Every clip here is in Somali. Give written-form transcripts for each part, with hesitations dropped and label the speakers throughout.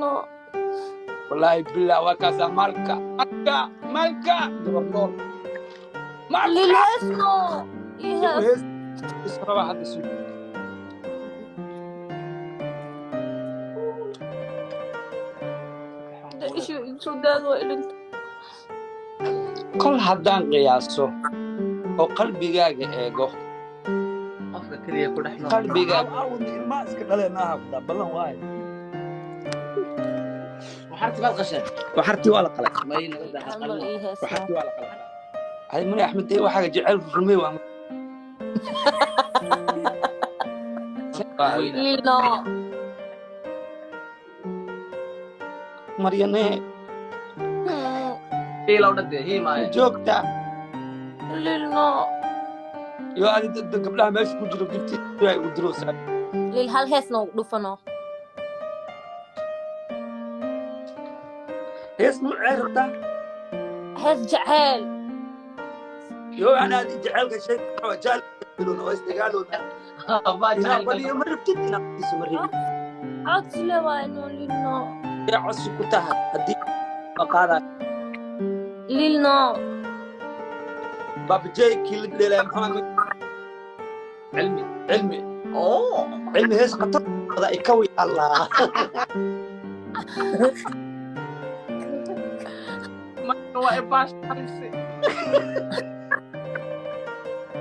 Speaker 1: Lilno.
Speaker 2: Wallaahi billah, waa kaasaa. Malka, malka, malka, gabar nool, malka.
Speaker 1: Lil, heesno, ii hees.
Speaker 2: Hees rabaa hadda, sug.
Speaker 1: Ishu soo daad, waa ilinta.
Speaker 2: Kol haddaan qiyaaso oo qalbigaaga eego
Speaker 3: Qofka keliya ku dhex nool.
Speaker 2: Qalbigaaga.
Speaker 4: Caawadna ilmaha iska dhaleenaaha ku daa ballan waaye.
Speaker 3: Waxarti baad qasheen.
Speaker 2: Waxartii waa la qalay.
Speaker 3: May naga daa.
Speaker 1: Hal mar ii heesno.
Speaker 2: Waxartii waa la qalay. Hay, Muni Axmed dee, waxaaga jecel rumey waa.
Speaker 1: Lilno.
Speaker 2: Maryane.
Speaker 3: Hiilow dhade hiimaaye.
Speaker 2: Joogta.
Speaker 1: Lilno.
Speaker 2: Yo, adi dadda gabdhaha meesha ku jiro gifti ay u diroosaa.
Speaker 1: Lil, hal hees noogu dhufano.
Speaker 2: Hees nuucee rabtaa?
Speaker 1: Hees jeceel.
Speaker 2: Yo, ana adi jecelka sheeg jaalona waa isdagaalona. Inaa baliyo ma rabtid, inaa badiso ma rabid.
Speaker 1: Codsi le waayno, Lilno.
Speaker 2: Ee, codsi ku tahay haddii ma qaadayo.
Speaker 1: Lilno.
Speaker 2: Babajey kii la dheelaya, maxaa?
Speaker 3: Cilmi.
Speaker 2: Cilmi.
Speaker 3: Oo.
Speaker 2: Cilmi hees khatar wada ikawi allah.
Speaker 5: Waa ibaashalisi,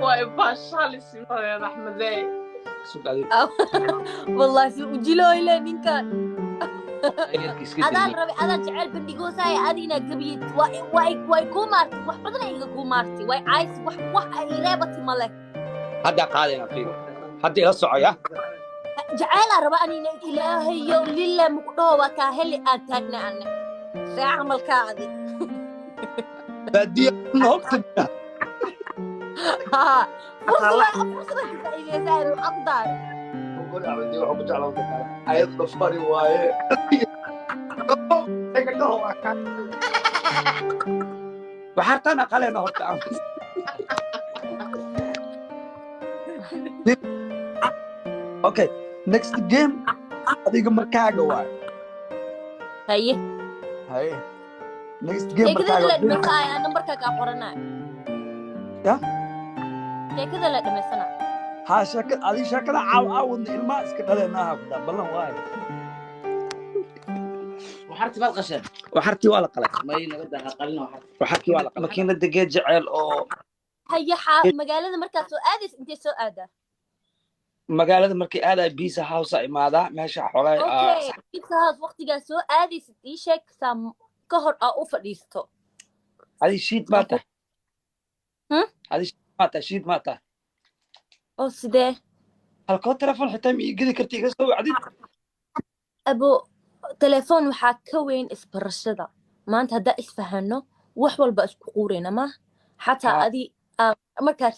Speaker 5: waa ibaashalisi, Maryam Axmedey.
Speaker 2: Sug adiga.
Speaker 1: Wallahi si ujiloyle ninkan.
Speaker 3: Yarka iska
Speaker 1: Adaan
Speaker 3: dayay.
Speaker 1: Rabay adaan jecel bandhigoosaya, adina gabiyid way kuu maartay, wax badan ay iga kuu maartay, way cays, wax ay reebati male.
Speaker 2: Hadda qaadayna, fiiro, hadda ila socoya.
Speaker 1: Jaceylaa raba anina, ilaahayo, lila muku dhaho, waa kaa heli, aan taagna ane see camalkaa adi.
Speaker 2: Baadiya hogta.
Speaker 1: Haa, fursada fursada ka faa'iideysaa maxaa ku daaray?
Speaker 2: Waxaan ku jeclaan kartaa ayad dhafari waaye. Waxaartaan aqaleena horta.
Speaker 4: Okay, next game adiga markaaga waay.
Speaker 1: Haye.
Speaker 4: Haye, next game.
Speaker 1: Sheekada la
Speaker 4: markaaga.
Speaker 1: dhamaysanaya, nambarkaa kaa qoranaya.
Speaker 4: Ya?
Speaker 1: Sheekada la dhamaysana.
Speaker 4: Haa, sheeka adi sheekada caawadna ilmaha iska dhaleenaaha ku daa ballan waaye.
Speaker 3: Waxarti baad qasheen.
Speaker 2: Waxartii waa la qalay.
Speaker 3: May naga daa, qalina waxarti.
Speaker 2: Waxartii waa la qalay. Makiinada geed jecel oo
Speaker 1: Haye, xaa magaalada markaad soo aadaysa, intee soo aadaa?
Speaker 2: Magaalada markay aadaya, Pizza House a imaadaa meesha xogay.
Speaker 1: Okay, Pizza House waqtigaa soo aadaysid ii sheeg, saa ka hor aa u fadhiisto.
Speaker 2: Adi shiid maa tahay?
Speaker 1: Hmm?
Speaker 2: Adi shiid maa tahay? Shiid maa tahay?
Speaker 1: Oo sidee?
Speaker 2: Halkoo telefon xitaa ma ii gedi karti iga soo wacdid?
Speaker 1: Abo, telefoon waxaa ka weyn isbarashada. Maanta haddaa isfahano, wax walba isku quurayna ma xataa adi aa markaas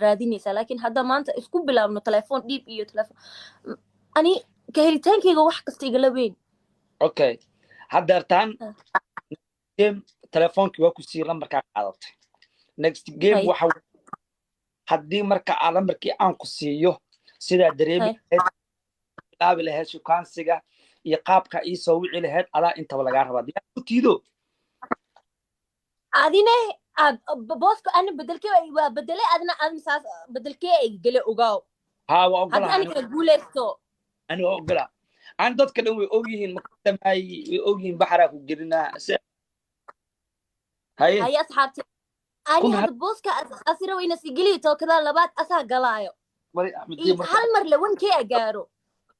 Speaker 1: raadinaysaa, laakiin hadda maanta isku bilaabno telefoon dhiib iyo telefoon, ani ka helitaankayga wax kasta igala weyn.
Speaker 2: Okay, haddeertaan game telefoonkii waa ku siiyey, lambarkaa qaadatay. Next game waxa haddii marka aa lambarkii aan ku siiyo, sidaa dareemi lahayd, bilaabi lahayd shukaansiga iyo qaabka ii soo wici lahayd, adaa intaba lagaa rabaa. Diyaar ku tiido?
Speaker 1: Adine booska ani bedelkee waa bedelay, adina adina saas bedelkee ay gele, ogaaw.
Speaker 2: Haa, waa
Speaker 1: haddii
Speaker 2: ogolaa.
Speaker 1: ani kala guuleysto.
Speaker 2: Ani waa ogolaa. Aan dadka dhan way ogyihiin makadamaay, way ogyihiin, baxaraa ku gelinaa. Haye.
Speaker 1: Haye asxaabti, ani
Speaker 2: Kun
Speaker 1: hadda booska asira wayna si geliyo, tookada labaad asaa galaayo.
Speaker 4: Mari Axmed marka
Speaker 1: Hal mar le 1K a gaaro.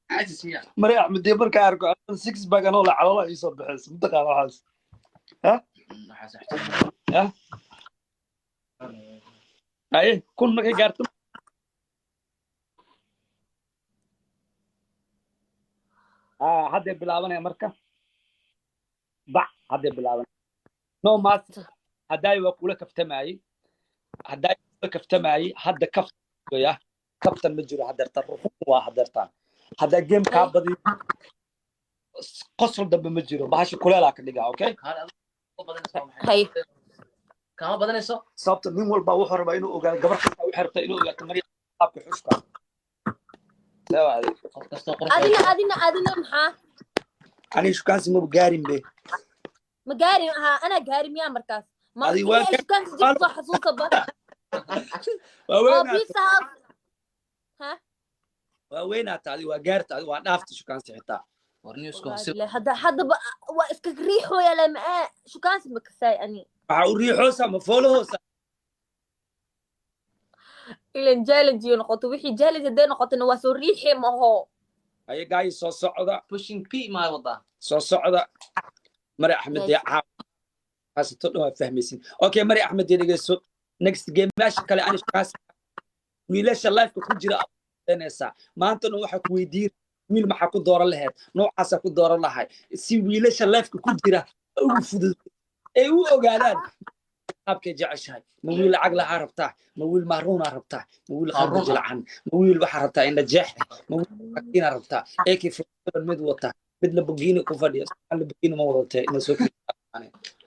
Speaker 3: Cajis miya?
Speaker 4: Mari Axmed marka arko six pack anoo la caloola ii soo baxayso, mataqaana waxaas?
Speaker 3: Waxaas.
Speaker 2: Haye, 1000 markay gaarto. Hadday bilaabanaya marka, bac hadday bilaabanaya. No mas haddaay waa kula kaftamaayey, haddaay kula kaftamaayey, hadda kaftaya, kaftan ma jiro haddeertan, ruxun waa haddeertaan. Haddaa game kaa badiyo, qosol dambe ma jiro, bahasha kuleelaa ka dhigaa, okay?
Speaker 1: Haye.
Speaker 3: Kama badanayso.
Speaker 2: Sababta nin walba wuxuu rabaa inuu ogaado, gabar kasta waxay rabtaa inuu ogaato Maryam qaabka xushka. See waa adeeg.
Speaker 3: Qof kastoo qurux.
Speaker 1: Adina adina adina maxaa?
Speaker 2: Ani shukaansi maba gaarin be.
Speaker 1: Ma gaarin ahaa, anaa gaarin miyaa markaas? Ma
Speaker 2: Adi waa
Speaker 1: keliya shukaansi jirta soo xasuusa ba.
Speaker 2: Waa
Speaker 1: Oo
Speaker 2: weynaata.
Speaker 1: Pizza House. Ha?
Speaker 2: Waa weynaata adi, waa gaarta adi, waa dhaafta shukaansi xitaa.
Speaker 3: Warniyo isku
Speaker 1: Wallahi
Speaker 3: hoose.
Speaker 1: billahi, hadda waa iska riixooya lama shukaansi ma kasaay ani.
Speaker 2: Waxaa u riixoosa ma foolahoosa?
Speaker 1: Ilan challenge iyo noqoto, wixii challenge hadday noqotona waa soo riixi maho.
Speaker 2: Ayagaayi soo socda.
Speaker 3: Pushing p maa wadaa?
Speaker 2: Soo socda Mari Axmed dee caaw haasato dhan waa fahmaysin. Okay, Mari Axmed dee dhegeyso, next game meesha kale ani shukaansi wiilasha lifeka ku jira neysaa. Maanta dhan waxaa ku weydiin wiil maxaa ku dooran lahayd, noocaasaa ku dooran lahay, si wiilasha lifeka ku jira ugu fudud ay u ogaadaan qaabkay jeceshahay. Ma wiil lacag lahaa rabtaa? Ma wiil maaruunaa rabtaa? Ma wiil qalbi
Speaker 3: Maaruun ah.
Speaker 2: jilcan? Ma wiil waxaa rabtaa indha jeex? Ma wiil makiina rabtaa AK mid wata, mid Lamborghini ku fadhiya? Lamborghini ma wadatee ina soo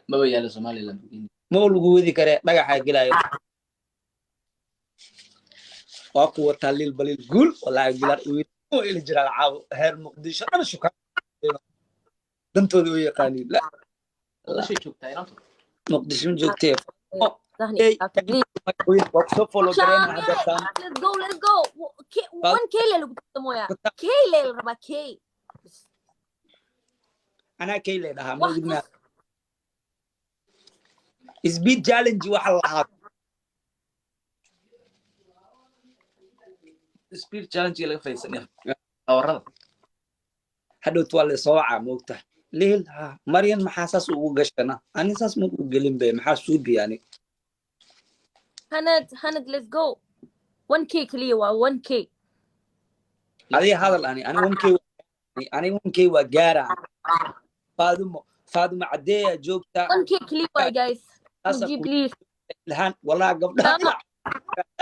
Speaker 3: Maba yaalo Somaliland Lamborghini.
Speaker 2: Ma lagu wadi karee, dhagaxaa gelaayo. Waa ku wataa Liil Baliil guul. Wallaahi guulaar wiil oo ili jiraan caawo heer Muqdisho dhan shukaan dantooda u yaqaaniin la.
Speaker 3: Muqdisho joogtaa inantu.
Speaker 2: Muqdisho ma joogtee? Hey, waa kusoo follow gareena hadda.
Speaker 1: Let's go, let's go. One K le lagu tartamooyaa. K le la rabaa, K.
Speaker 2: Anaa kay le dhahaa.
Speaker 1: Wax
Speaker 2: ma speed challenge waxa la lahaa.
Speaker 3: Speed challenge laga fadhiisanaya tawarada.
Speaker 2: Hadhowt waa lasoo wacaa, moogtahay Liil ha Maryan, maxaa saas ugu gashana? Ani saas ma ugu gelin be, maxaa suubi ani?
Speaker 1: Hanad, Hanad, let's go. One K keliya waa one K.
Speaker 2: Adiga hadal. Ani 1K, ani 1K waa gaara. Faadumo, Faadumo caddeeya joogta.
Speaker 1: One K keliya waa, guys.
Speaker 2: Saasaa
Speaker 1: Muji,
Speaker 2: ku
Speaker 1: please.
Speaker 2: Ilhaan walaa gabdhaha.
Speaker 1: Tama.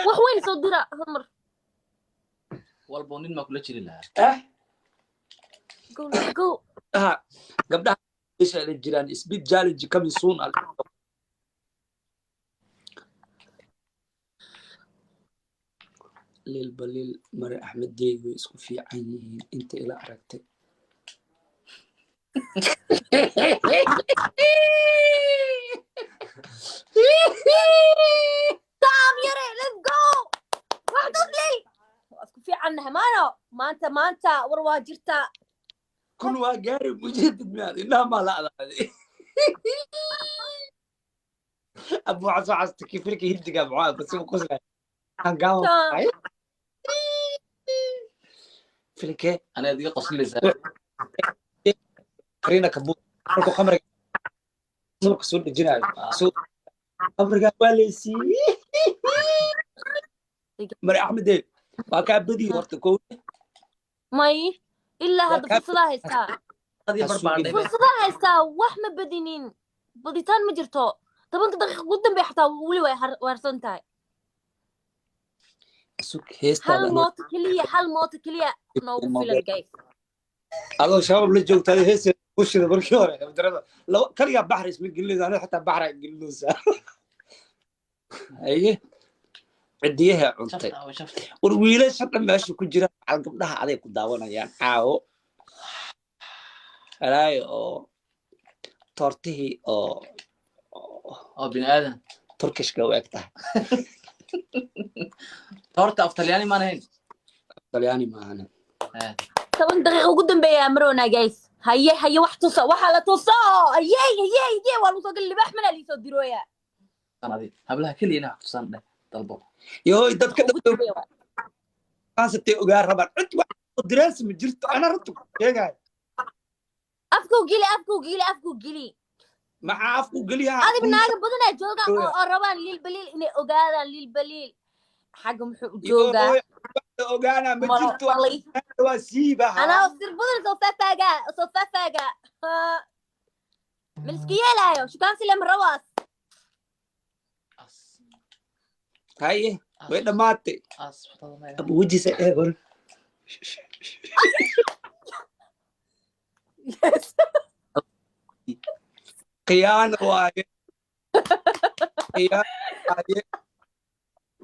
Speaker 1: Wax weyn soo dira hal mar.
Speaker 3: Walbo nin maa kula jiri lahaa.
Speaker 2: Eh.
Speaker 1: Go, let's go.
Speaker 2: Gabdhaha meesha la jiraan, speed challenge coming soon. Liil Baliil, Mare Axmed Dey way isku fiican yihiin inta ila aragtay.
Speaker 1: Taam yare, let's go. Wax dad ley. Waa isku fiicannahay maano. Maanta, maanta war waa jirtaa.
Speaker 2: Kun waa gaari mujeedid miyaad indhaha maa la adaaday? Abu caso casta kifirka hindiga muxuu bas u qoslay hangama.
Speaker 1: Taam.
Speaker 2: Filikee?
Speaker 3: Aniga iga qoslinaysaa.
Speaker 2: Karina Kabuur markuu khamriga nurka soo dejinayo, soo khamriga waa laysiiyey. Mari Axmede waa kaa badiyey horta kow.
Speaker 1: May ilaa
Speaker 2: Waa
Speaker 1: hadda fursadaa haystaa.
Speaker 3: Adii barbaadhay.
Speaker 1: Fursadaa haystaa, wax ma badinin, baditaan ma jirto. 10-ka daqiiqa ugu dambeeya xataa weli way harsan tahay.
Speaker 2: Sug heestaada.
Speaker 1: Hal mooto keliya, hal mooto keliya noogu filan, guys.
Speaker 2: Adoo shabaab la joogta heesa bushida markii hore darada laba kaligaa baxra isma gelinaysa, aniga xitaa baxra gelinaysaa. Haye, cidiyaha cuntay.
Speaker 3: Shafta, shafta.
Speaker 2: War wiilasha dhan meesha ku jira macal gabdhaha aday ku daawanayaan caawo. Alaayo oo toortihii oo
Speaker 3: Oo bini aadan.
Speaker 2: Turkishka u eg tahay.
Speaker 3: Toorta af Talyaani maan ahayn.
Speaker 2: Talyaani maahane.
Speaker 1: 10 daqiiqa ugu dambeeya maroona, guys. Haye, haye, wax tusa, waxaa la tuso. Haye, haye, haye, waa lagu soo geli libaax mana liisoo dirooya.
Speaker 3: Adi hablaha keliya inaa wax tusaan dheh dalbo.
Speaker 2: Yohoy, dadka
Speaker 1: Ugu dambeeya waa.
Speaker 2: Dhamaansatay ogaa rabaan cid wax oo direesi ma jirto, anaa runta ku sheegaayo.
Speaker 1: Afkuu geli, afkuu geli, afkuu geli.
Speaker 2: Maxaa afku geliyaa?
Speaker 1: Adib naaga badanaa jooga oo rabaan Liil Baliil inay ogaadaan Liil Baliil xagga muxuu u joogaa.
Speaker 2: Yohoy, wax ogaana ma jirto.
Speaker 1: Malay.
Speaker 2: Waa siibaha.
Speaker 1: Anaa sir badan soo faafaaga, soo faafaaga maliska yeelaayo shukaansi lema rawaas.
Speaker 3: As.
Speaker 2: Haye, way dhammaatay.
Speaker 3: As fatada ma
Speaker 2: Abu wejisa eegol.
Speaker 1: Yes.
Speaker 2: Khiyaano waaye, khiyaano waaye,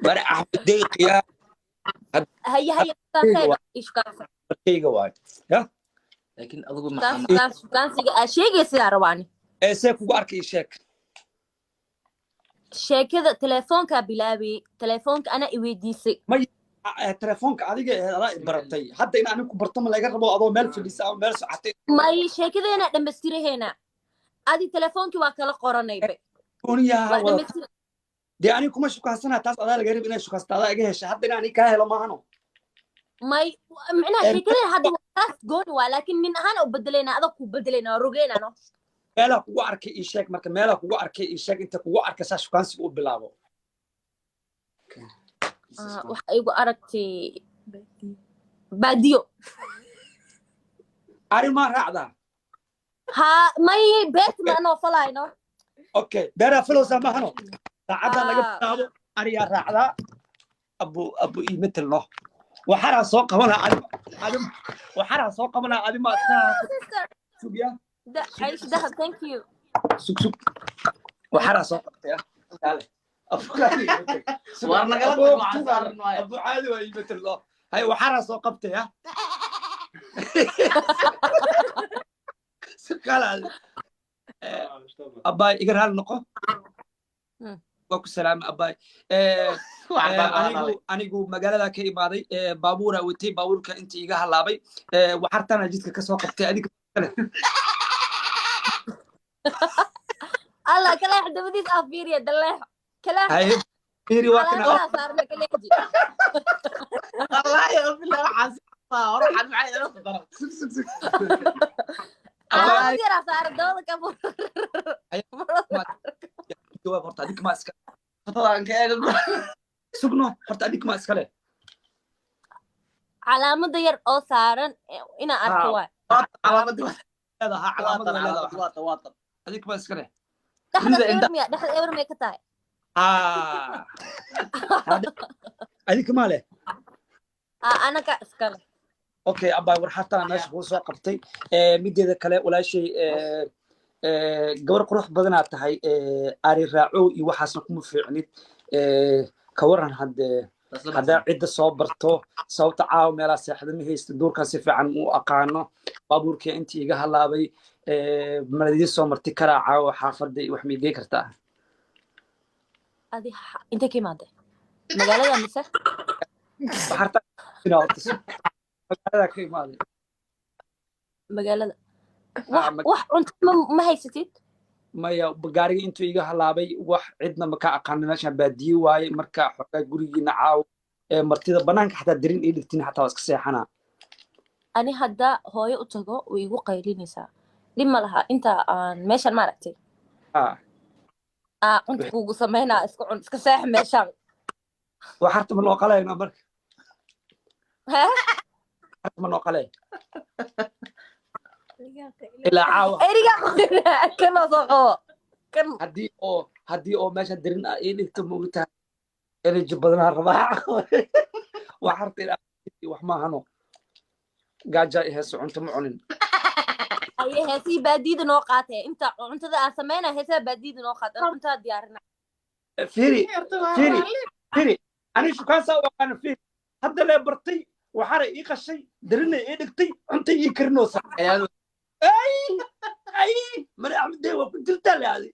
Speaker 2: Mare Axmedey khiyaano.
Speaker 1: Haye, haye, shukaansi, shukaansi.
Speaker 2: Markayga waaye ya.
Speaker 3: Laakiin adigu
Speaker 1: Shukaansi,
Speaker 3: maxaa
Speaker 1: shukaansi, shukaansiga aa sheegaysidaa rabaani.
Speaker 2: Ee see kugu arkay, ii sheeg.
Speaker 1: Sheekada telefoonkaa bilaabay, telefoonka anaa i weydiisay.
Speaker 2: Telefoonka adiga ahayd, adaa i baratay. Hadda in anigu ku barto ma laga rabo adoo meel fadhisa ama meel socotay?
Speaker 1: May, sheekadeena dhammaystiraheena. Adi telefoonkii waa kala qoranaybe.
Speaker 2: Gooniyaha
Speaker 1: waa
Speaker 2: wada
Speaker 1: dhammaystir.
Speaker 2: Dee aniga kuma shukaansana, taas adaa laga rab inay shukaansata, adaa iga hesha. Hadda in aniga kaa helo maahano.
Speaker 1: May, micnaha sheekadeena hadda waa taas, gooni waa, laakiin nin ahaan u bedelayna, adag ku bedelayna, waa rogeynaa no.
Speaker 2: Meelaha kugu arkay ii sheeg marka, meelaha kugu arkay ii sheeg, inta kugu arkay saa shukaansiga u bilaabo.
Speaker 1: Ah, waxa igu aragtay baadiyo.
Speaker 2: Ari maa raacdaa?
Speaker 1: Ha, may, beerta ma anoo falayno.
Speaker 2: Okay, beeraa falowsaa maahano, saacaddan laga
Speaker 1: Ah.
Speaker 2: bilaabo ariyaa raacdaa. Abu abu ii metelno, waxaraa soo qabanaa adi, adi waxaraa soo qabanaa, adi ma
Speaker 1: Sister
Speaker 2: sugya.
Speaker 1: Caish Dahab, thank you.
Speaker 2: Sug, sug, waxaraa soo qabtay ah. Kaale. Abu kaale ii metel. Sug.
Speaker 3: War nagala
Speaker 2: Abu
Speaker 3: tag, waxaan
Speaker 2: tugaa.
Speaker 3: saaran waaye.
Speaker 2: Abu caadi waa ii metelno. Hay, waxaraa soo qabtay ah. Sug, kaale adi. Abaay, iga raali noqo. Waa ku salaamay, abaay. Anigu magaalada ka imaaday, baabuuraa watay, baabuurka inta iga halaabay, waxartana jidka kasoo qabtay adiga.
Speaker 1: Allah, kaleex dabadiis ah, fiiriya daleex kaleex.
Speaker 2: Haye, fiiri, waa kana.
Speaker 1: Calaamadaha saarna kaleexji.
Speaker 5: Wallaahi oo billahi waxaan si hore waxaan maxay ila daran.
Speaker 2: Sug, sug, sug.
Speaker 1: Calaamad yaraa saaran dabada ka fur.
Speaker 2: Jawaab horta, adinka maa iska
Speaker 3: Fatadan ka eega.
Speaker 2: Sugno horta, adinka maa iskale?
Speaker 1: Calaamada yar oo saaran inaan arko waay.
Speaker 3: Calaamadii.
Speaker 2: Leedaha calaamada
Speaker 3: waatan.
Speaker 2: leedaha.
Speaker 3: Calaamadii waatan, waatan.
Speaker 2: Adinka maa iskale?
Speaker 1: Dhexda
Speaker 3: Rida
Speaker 1: eber miya? Dhexda eber miyay ka tahay?
Speaker 2: Ah, adinka maa leh?
Speaker 1: Ah, anaka iskale.
Speaker 2: Okay abaay, war xataa meesha kuu soo qabtay. Mideeda kale, walaashay, gabar qurux badanaa tahay, ari raacow iyo waxaasna kuma fiicnid. Ka waran haddee haddaa cidda soo barto? Sababta caawa meelaa seexda ma haysta, duurkan si fiican u aqaano, baabuurkii intii iga halaabay, ma idiin soo marti karaa caawa xaafadda iyo wax ma igey kartaa?
Speaker 1: Adi intee ka imaadee? Magaalada mise?
Speaker 2: Waxarta magaalada ka imaaday.
Speaker 1: Magaalada.
Speaker 2: Ah,
Speaker 1: Wax wax cunto ma haysatid?
Speaker 2: Maya, gaariga intuu iga halaabay wax cidna ma ka aqaano, meeshaan baadiye waaye. Marka xoogaa gurigiina caawo ee martida banaanka xataa darin ii dhigtin, xataa waa iska seexanaa.
Speaker 1: Ani hadda hooyo u tago way igu qaylinaysaa. Dhib ma laha, inta aan meeshan maaragtay.
Speaker 2: Ah.
Speaker 1: Aa cunta kuugu samaynaa, iska cun, iska seex meeshaan.
Speaker 2: Waxarta ma noo qalayna marka?
Speaker 1: Hee?
Speaker 2: Waxarta ma noo qalay ilaa caawa?
Speaker 1: Eriga kanoo soo qabo kan.
Speaker 2: Haddii oo meesha darin aa ii dhigto, ma ogtahay, energy badanaa rabaa. Waxarta ilaa wax maahano, gaajaa i heeso, cunto ma cunin.
Speaker 1: Aye, heesihii baadiyada noo qaatee. Inta cuntada aan sameynaa, heesaha baadiyada noo qaate, aan cuntada diyaarina.
Speaker 2: Fiiri, fiiri, fiiri, ani shukaansaa u aqaana. Fiiri, hadda lee bartay, waxaana ii qashay, darina ii dhigtay, cuntay ii karinoosa. Ay ay, mari Axmedee, waa ku jirtaa le adi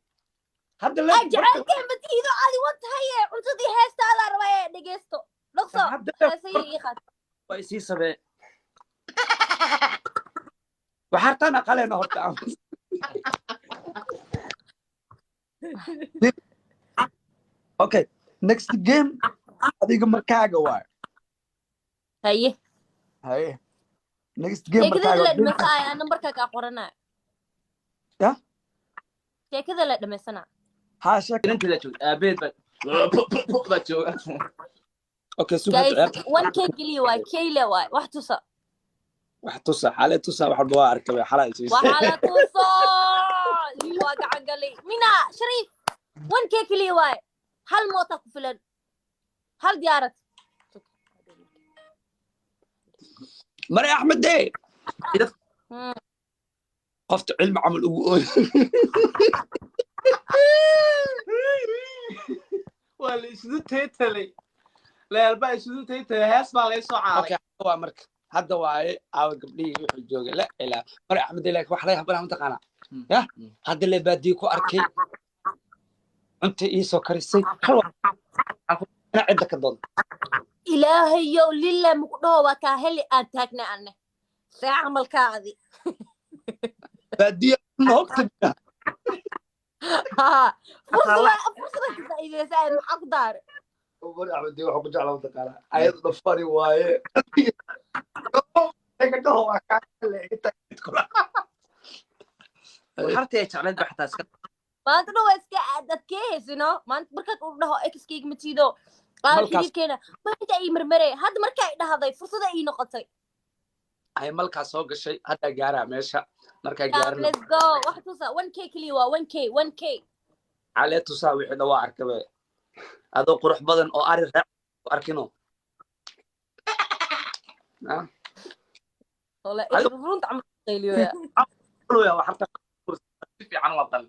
Speaker 2: hadda lee
Speaker 1: Ay, jacaylkeen matiido adi wantahaye, cuntadii heestaadaa rabaa ee dhegeysto dhaqso.
Speaker 2: Hadda lee
Speaker 1: heesahii ii qaat.
Speaker 2: Waa isii sabee, waxaartaan aqaleena horta. Okay, next game adiga markaaga waay.
Speaker 1: Haye.
Speaker 4: Haye, next game.
Speaker 1: Sheekada la
Speaker 4: markaaga.
Speaker 1: dhamaysanaya, nambarkaa kaa qoranaya.
Speaker 4: Ya?
Speaker 1: Sheekada la dhamaysana.
Speaker 4: Haa, sheek.
Speaker 3: Inanteeda joogta, aabeed baa jooga.
Speaker 2: Okay, sug.
Speaker 1: Guys,
Speaker 2: hadda
Speaker 1: 1K geliya waay, keyle waay, wax tusa.
Speaker 2: Wax tusa, xale tusa, wax walba waa arkay, xalaa isiisay.
Speaker 1: Waxaa la tuso waa gacan galay mina Shariif. 1K keliya waay, hal moota ku filan, hal diyaarad.
Speaker 2: Mari Axmedee. Qofta cilmi camal ugu ooy.
Speaker 5: Waa la isugu taytalay, leelbaa isugu taytalay, hees baa laysoo caalay.
Speaker 2: Okay, waa marka Hadda waaye aawa gabdhihii wuxuu joogay la ilaa mar Axmed, laakiin wax laga habbanaa mataqaanaa yah. Hadda le baadiye ku arkay, cunta ii soo karisay, hal ina cidda ka doonto.
Speaker 1: Ilaahayow, lila muku dhaho, waa kaa heli aan taagna ane see camalkaa adi.
Speaker 2: Baadiye hogta.
Speaker 1: Fursada fursada ka faa'iideysa, maxaa ku daare?
Speaker 4: Umar Axmed waxaa ku jeclaa mataqaanaa ayad dhafani waaye gabdhaho waa kaa hele inta kula.
Speaker 3: Harta ay jecleed ba xataa iska.
Speaker 1: Maanta dhan waa iska adkeehaysino. Maanta markaad uu dhaho exkayga ma tiido qaar xiriirkeena maanta ay marmarey, hadda markaa i dhahday fursada ii noqotay.
Speaker 2: Ay malkaas soo gashay, haddaa gaaraa meesha markaa gaarana.
Speaker 1: Let's go. Waxa tusa 1K keliya, waa 1K, 1K.
Speaker 2: Calee tusaa wixii dhan waa arkabe, adoo qurux badan oo ari raac arkino. Ah,
Speaker 1: Wala
Speaker 2: Adigo-
Speaker 1: runta camal qayliyoya.
Speaker 2: Luya, waa harta.
Speaker 3: Si fiican waa dal.